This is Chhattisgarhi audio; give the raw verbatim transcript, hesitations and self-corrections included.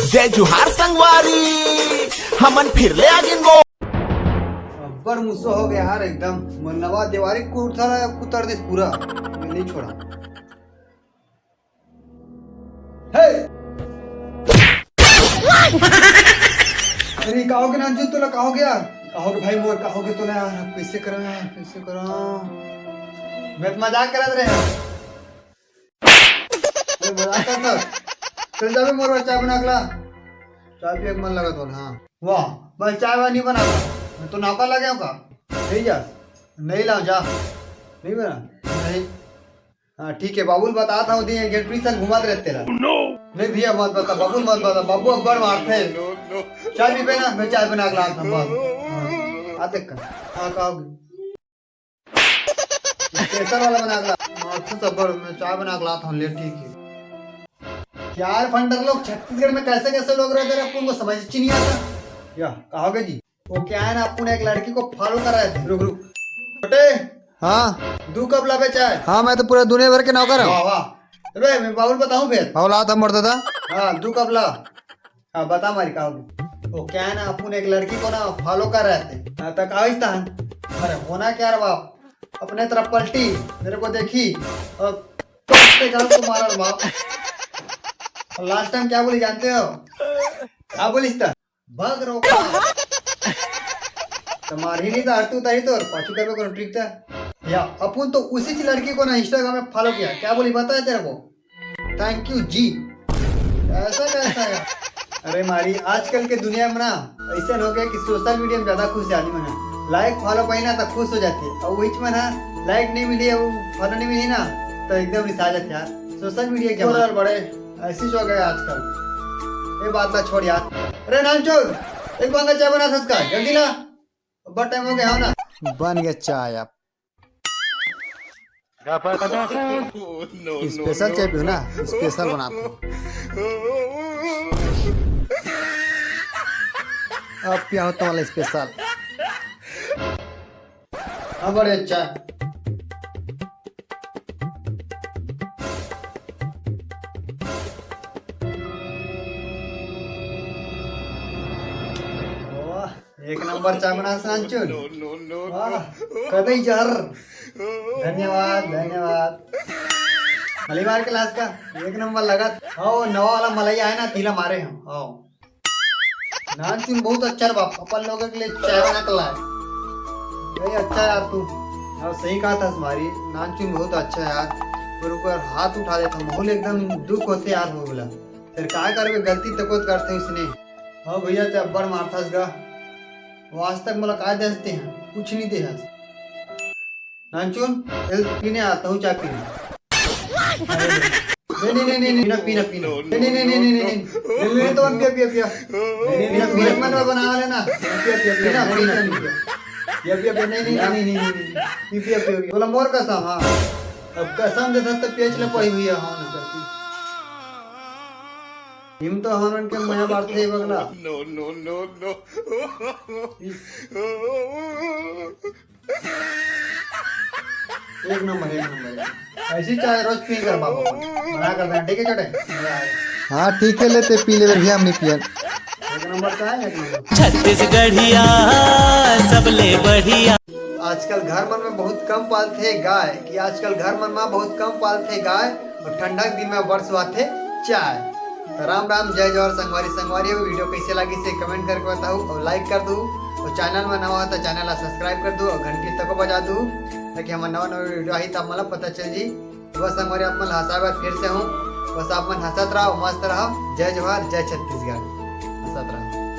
जय जोहार संगवारी, हमन फिर ले आ गिन वो। अब्बड़ मुस्सा हो गया यार एकदम। मन नवा देवारी कुर्ता ला कुतर दिस पूरा। मैं नहीं छोड़ा। हे! अरे, का हो गया नानचुन तोला, का हो गया? का हो गया भाई मोर, का हो गया तोला यार? कैसे करो यार, कैसे करो? मैं तो मजाक करत रहे यार। अरे, मजाक करत हस। चल जाबे मोर बर चाय बना के ला। चाय पिए के मन लगत होल, हाँ। वाह, बस चाय वाय नहीं बना का? मैं तो नौकर लगे हूँ का? नहीं जा, नहीं लाओ जा। नहीं बना? नहीं। हाँ, ठीक है, बाबू ल बतात हूँ, दिन गेट पीछे घुमात रहते ला। नहीं भैया, मत बता, बाबू ल मत बता, बाबू अब्बड़ मारथे। चाय पीबे ना, मैं चाय बना के लात हूँ, बस। हाँ, आ देख कर। हाँ, का हो गया? स्पेशल वाला बना के ला। अच्छा, सबर, मैं चाय बना के लात हूँ, ले, ठीक है। यार, फंडर लोग, छत्तीसगढ़ में कैसे कैसे लोग रहते हैं, अपन को समझ ही नहीं आता। या, का हो गया जी? वो क्या है ना, अपन एक लड़की को फॉलो कर रहे थे। रुक, रुक। छोटे, हाँ। दो कप लाबे चाय। हाँ, मैं तो पूरा दुनिया भर के नौकर हूँ। वाह, वाह। अबे, मैं बाबू ल बताऊँ फिर। हाँ, ला था मोर दादा। हाँ, दो कप ला। हाँ, बता मारी, का हो गया? वो क्या है ना, अपन एक लड़की को ना फॉलो कर रहे थे। हाँ, तक आइस तहन। अरे, होना क्या रे बाप, अपने तरफ पलटी, मेरे को देखी और पलट के गाल को मारा रे बाप। और लास्ट टाइम क्या बोली जानते हो? क्या बोलिस त? भग रोका। तो मारही नहीं था, हरतू उतारी तो और पाछू करबे कोनो ट्रिक था। या, अपन तो उसी लड़की को ना Instagram में फॉलो किया। क्या बोली, पता है तेरे को? थैंक यू जी। ऐसा कैसा है? अरे मारी, आजकल के दुनिया में ना ऐसा हो गया कि सोशल मीडिया में ज्यादा खुश है आदमी ना। लाइक फॉलो पाई ना तो खुश हो जाती है, और वही में ना लाइक नहीं मिली, वो फॉलो नहीं मिली ना, तो एकदम रिसा जाते यार। सोशल मीडिया क्या बड़े, बड़े ऐसी हो गए आजकल। ये बात ला छोड़ यार। अरे नानचुन, एक बांगा चाय बना सकता, जल्दी ला। अब्बड़ टाइम हो गया, हो ना? बन गया चाय अब। स्पेशल चाय पियो ना, स्पेशल बनाता हूँ। अब पिया हो तुम्हारा स्पेशल। हाँ, बड़े अच्छा। वाह, एक नंबर चाय बनास नानचुन। वाह, कतई जहर। धन्यवाद, धन्यवाद। मलई मार के लास का, एक नंबर लगत। हाँ, वो नवा वाला मलई आए ना, तिला मारे हम। हाँ। नानचुन बहुत अच्छा रे बाप, अपन लोगों के लिए चाय बना के लाए। भाई अच्छा यार तू। हाँ, सही कहा था तुम्हारी, नानचुन बहुत अच्छा यार। पर ऊपर हाथ उठा देता, माहौल एकदम दुख होते यार हो बोला। फिर काय करबे, गलती तो कोत करते उसने। हाँ भैया, ते अब्बड़ मारथस गा। वो आज तक मोला काय दे हस ते हैं, कुछ नहीं दे हस। नानचुन, ए, पीने आता हूँ, चाय पीने। नहीं, नहीं, नहीं, नहीं, नहीं, पीना, पीना, पीना। नहीं, नहीं, नहीं, नहीं, नहीं, नहीं, नहीं, नहीं, तो पिया, पिया, पिया। नहीं, नहीं, नहीं, पीना, पीना, मन में बना लेना। पिया, पिया, पिया, पीना, पीना, पीना। पिया, पिया, पिया, नहीं, नहीं, नहीं, नहीं, नहीं, नहीं, नहीं। पी, पिया, पिया, पिया। बोला, मोर कसम, हाँ। अब कसम देता तो पेच ले पड़ी हुई है, हाँ, ना करती। हिम तो हमन के मया बांटथे बगला। No, no, no, no। एक नंबर, एक नंबर। ऐसी चाय रोज पी कर बाबू अपन। मना कर देना, ठीक है छोटे? हाँ, ठीक है, लेते पी ले, भैया, हम नहीं पियन। एक नंबर चाय, एक नंबर। छत्तीसगढ़िया सबले बढ़िया। आजकल घर मन में बहुत कम पालथे गाय, कि आजकल घर मन में बहुत कम पालथे गाय, और ठंडा के दिन में बड़ सुहाथे चाय। तो राम राम, जय जोहार संगवारी। संगवारी, वो वीडियो कैसे लगी से कमेंट करके बताओ और लाइक कर दो, और चैनल में नवा हो तो चैनल ला सब्सक्राइब कर दो और घंटी तको बजा दो, ताकि हमारे नवा नवा वीडियो आई तो आप मतलब पता चल जी। तो बस संगवारी, आप मन हंसा बार फिर से हूँ, बस आप मन हंसत रहो, मस्त रहो। जय जोहार, जय छत्तीसगढ़। हंसत रहो।